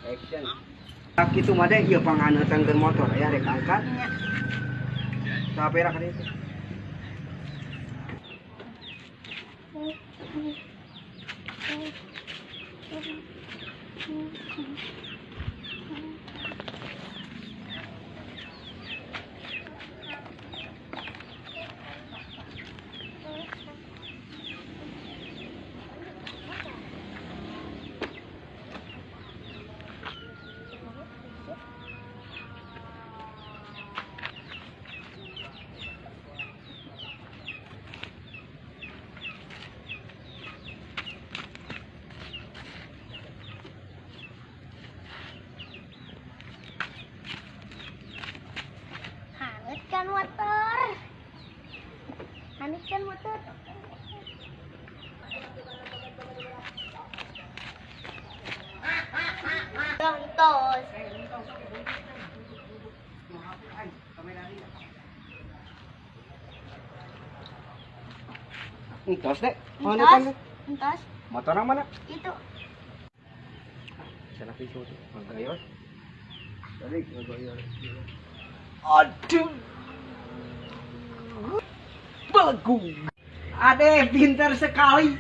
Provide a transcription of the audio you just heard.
Action. Kitu mah deh, ieu panghaneutankeun motor aya rek angkat. Nya. Sapera ka ditu. Hangat kan motor. Hangat kan motor. Tontos. Entos deh. Panghaneutan Entos. teh. Entos. Motorna mana? Itu. Sana pisau tuh, magayor. Balik magayor. Aduh. Bagus. Ade pintar sekali.